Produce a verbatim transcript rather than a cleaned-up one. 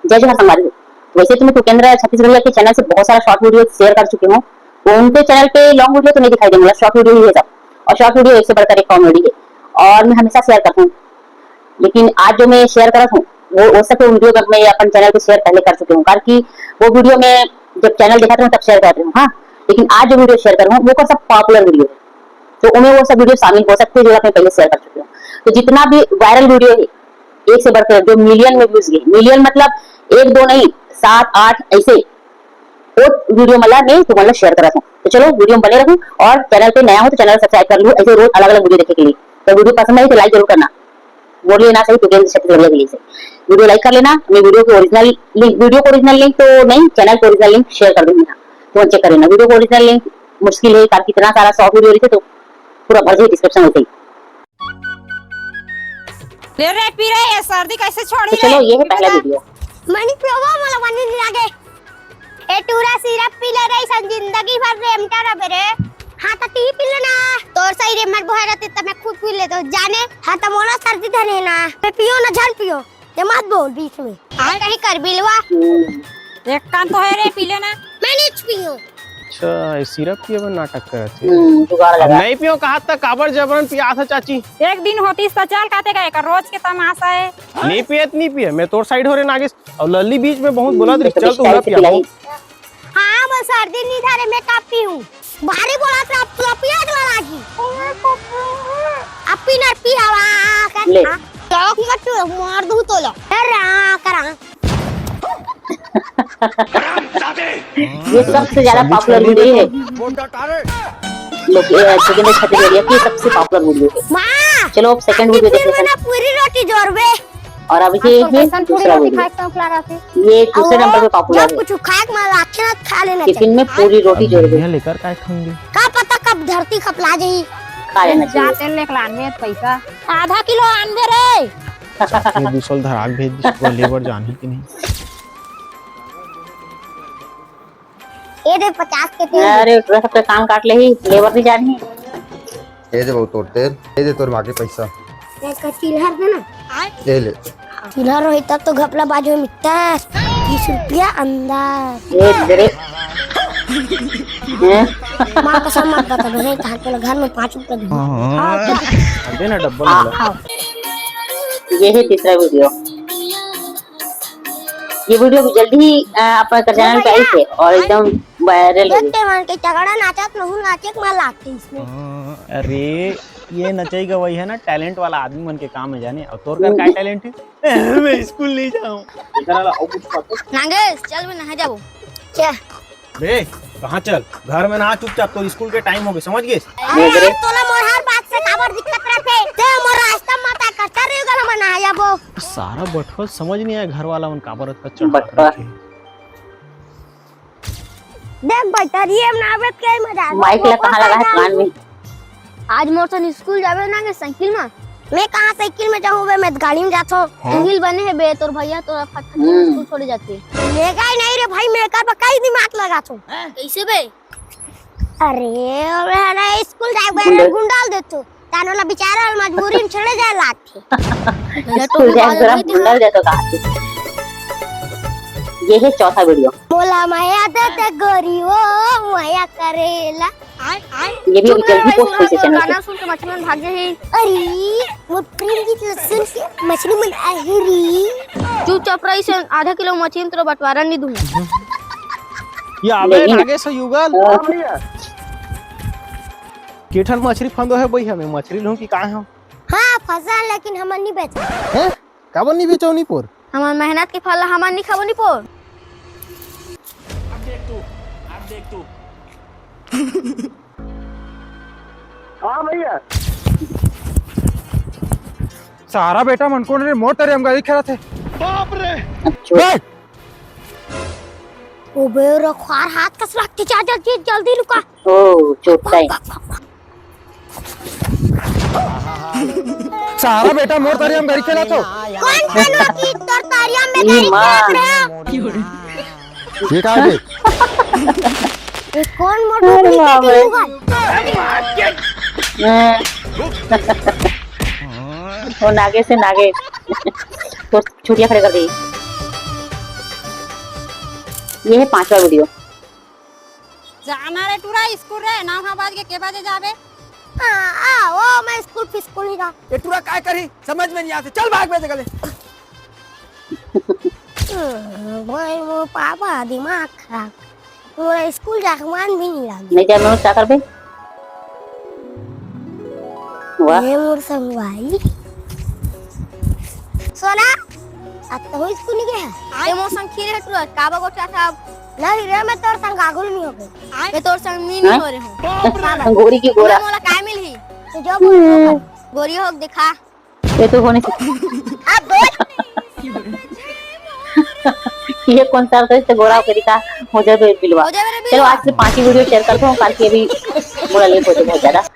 जय जोहार संगवारी हो। वैसे तो मैं टुकेंद्र छत्तीसगढ़िया के चैनल से बहुत सारा शॉर्ट वीडियो शेयर कर चुकी हूँ। उनके चैनल पे लॉन्ग वीडियो तो नहीं दिखाई देंगे, शॉर्ट वीडियो ही है सब। और शॉर्ट वीडियो एक से बढ़कर एक कॉमेडी है। और मैं हमेशा शेयर करती हूँ, लेकिन आज जो मैं शेयर करत हूँ, वो वो सब वीडियो मैं अपन चैनल पे शेयर पहले कर चुकी हूँ, कारण कि वो वीडियो में जब चैनल देखा था तब शेयर कर रही हूँ। हाँ, लेकिन आज जो वीडियो शेयर कर रहा हूँ वो सब पॉपुलर वीडियो है, तो उनमें वो सब वीडियो शामिल हो सकते हैं जो मैं पहले शेयर कर चुकी हूँ। तो जितना भी वायरल वीडियो है, एक से बढ़कर जो मिलियन में व्यूज गए, मिलियन मतलब एक दो नहीं, सात आठ ऐसे, वो वीडियो मतलब मैं तुमन ला शेयर करत हूँ। तो चलो वीडियो में बने रहूँ, और चैनल पे नया हो तो चैनल सब्सक्राइब कर लो, ऐसे रोज अलग अलग वीडियो देखे के लिए। तो वीडियो पसंद आई तो लाइक जरूर करना। बोल लेना सही, टुकेंद्र छत्तीसगढ़िया के लिए से वीडियो लाइक कर लेना। मैं वीडियो के ओरिजिनल लिंक, वीडियो को ओरिजिनल लिंक तो नहीं, चैनल को ओरिजिनल लिंक शेयर कर दूंगी ना, तो चेक कर लेना। वीडियो को ओरिजिनल लिंक मुश्किल है, कारण कितना सारा शॉर्ट वीडियो रहते तो पूरा भर जाए डिस्क्रिप्शन में से ही। ले रे, पी रे, ये सर्दी कैसे छोड़ी तो रे? चलो, ये है पहला वीडियो। मनी पियोवा, मोला मनी नहीं लागे। ए टूरा सिरप पी ले रे, सन जिंदगी भर रेमटा रबे रे। हाँ, तो ती पी लेना। तोर सही रे, मर बोहा रहते, तब मैं खुद पी लेते, जाने। हाँ, तो मोला सर्दी धरे ना। मैं पियो ना, झन पियो। ये मत बोल बीच में। हाँ, कहीं कर बिलवा। एक कान तो है रे, पी लेना। मैं नहीं पियो। अच्छा, ये सिरप पिए बर नाटक करत हे। हम्म, जुगाड़ अब लगा। नहीं पियो कहा त काबर जबरन पियात ह चाची? एक दिन होतिस त चल कहते का, एकर रोज के तमाशा है। नहीं पिए त नहीं पिए, मैं तोर साइड हो रे नागेश। अब लल्ली बीच में बहुत बोलत रही, चल तू ना पिया। हाँ, वो सर्दी नहीं धरे, मैं कब पीऊँ? भारी बोलत रहा, अब तू पिया के लागी। अब पी ना पी हवा कर। ले। हाँ, चौक मत तू, मार दूँ तो लो। डरा करा। ये सबसे ज्यादा पॉपुलर वीडियो है। लोग, ये सेकंड छत्तीसगढ़िया की सबसे पॉपुलर वीडियो है। माँ, चलो, अब सेकंड वीडियो देखते हैं। पूरी रोटी जोरबे। और अभी ये है दूसरा वीडियो। ये दूसरे नंबर पे पॉपुलर है। कुछ खाए के मन लागे ना, खा लेना चाहिए। टिफिन में पूरी रोटी जोरबे। लेकर काय खाऊंगी? का पता कब धरती खपला जाई। खा लेना चाहिए। जाते लेके लानबे पैसा। आधा किलो आनबे रे। ये दूसर धराक भेज दिस, पूरा लेबर जानही कि नहीं? ये दे पचास के तेल। अरे, पूरा सबके कान काट लेही, लेबर नहीं जानही। ये दे बहुत तोर तेल, ये दे तोर बाकी पैसा। एक का चिल्हर दे ना। ये ले। चिल्हर रही तब तो घपला बाजू में मिलता है। तीस रुपया अंदर। ये दे रे। हैं? माँ कसम मत बता, नहीं तो तोला घर में पाँच रुपया दूंगा। हाँ, क्या? दे ना डब्बल वाला। ये है तीसरा वीडियो। ये वीडियो भी जल्दी ही, अ, आपका चैनल पे आई है और एकदम वायरल हो गई। देख के मन के झगड़ा नाचत रहू, नाचे के मन लागते इसमें। हाँ, अरे, ये नचई गवई है ना, टैलेंट वाला आदमी मन के काम है जाने। और तोर कर का टैलेंट है? मैं स्कूल नहीं जाऊँ। इधर आला, और कुछ बात? नागेश, चल मैं नहा जाबो। क्या? बे, कहाँ चल? घर में नहा चुपचाप, तोर स्कूल के टाइम हो गए, समझ गए? अरे यार, तोला मोर हर बात से काबर दिक्कत रहथे? ते मोर रास्ता में आता करता रही गल, हम नहा जाबो। सारा बटवा समझ नहीं आया, घर वाला मन काबर अतका चढ़ा बटवा। रखे। देख बैठा रही है, हम नहाबे के मजा आवे। माइक ला कहाँ लगा है कान में? आज मोर सन स्कूल जाबे ना के साइकिल में। मैं कहाँ साइकिल में जाहूँ बे, मैं गाड़ी में जाथो। हाँ। तू हिल बने है बे, तोर भैया तोरा फटफट हम्म। स्कूल छोड़े जाते। मैं गई नहीं रे भाई, मैं कर कई दिमाग लगाथो। कैसे बे? अरे, अबे हला स्कूल जाए बे, गुंडल। गुंडल देथो। तानो ला बेचारा मजबूरी में छोड़े जाए लागथे। स्कूल जाए बे, गुंडल देथो कहा। ये है चौथा वीडियो। मोला माया दे दे गोरी, ओ माया करेला। ये भी अभी जल्दी पोस्ट हुई से चैनल पे। गाना सुन के मछली मन भाग जाही। अरे, वो प्रेम गीत ल सुन के मछली मन आही री। चुपचाप रही से आधा किलो मछली तोर बंटवारा नहीं दूंगा। ये आबे लेकिन नागेश युगल। हाँ। के ठन मछली फंदो है बई, हमें मछली लूं कि काय हम? हाँ, फंसा लेकिन हमन नहीं बेच। हैं? काबर नहीं बेचो नहीं पोर? हमर मेहनत के फल ला हमन नहीं खाबो नहीं पोर। अब देख तू, अब देख तू। हाँ भैया। सारा बेटा मन कोन रे, मोर तरे हम गाड़ी खेलत हे। बाप रे। अच्छा। बे। ओ बे, रखवार हाथ कस रखते, जा जल्दी, जल्दी लुका। ओ, चोट है। सारा बेटा मोर तरिया में गाड़ी खेलत हो। कौन कनो की तोर तरिया में गाड़ी खेलत रहे हो? ये का है? ये कौन मोटर अरे बाप रे। वो नागे से नागे। तो छुटिया खड़े कर दी। ये है पांचवा वीडियो। जाना रे टूरा स्कूल रे, नौ बाज के के बजे जाबे? आ, आ, ओ, मैं स्कूल फिस्कूल नहीं जा। ये टूरा काय करही, समझ में नहीं आते, चल भाग बे जगह ले। भाई, वो पापा दिमाग खराब। पूरा स्कूल जाके मन भी नहीं लगे। नहीं जाए मनोज, क्या करबे? वाह। ये मोर संगवारी। सोना, अब तो स्कूल नहीं गया। ये मोर संग खेले है टूरा, काबा गोठा था अब। नहीं रे, मैं तोर संग आगुल नहीं हो गई। मैं तोर संग मी नहीं हो रहे हूँ। गोरी की गोरा। मोला काय मिलही? तो जो बोल, वो कर। गोरी हो दिखा। ये तो होने से अब बोल। ये कौन सा होता है, इससे गोरा होकर दिखा, हो जाए तो एक बिलवा। हो जाए मेरा बिलवा। चलो, आज से पांच ही वीडियो शेयर करता हूँ, काल के भी मोड़ा लेट हो जाए बहुत ज्यादा।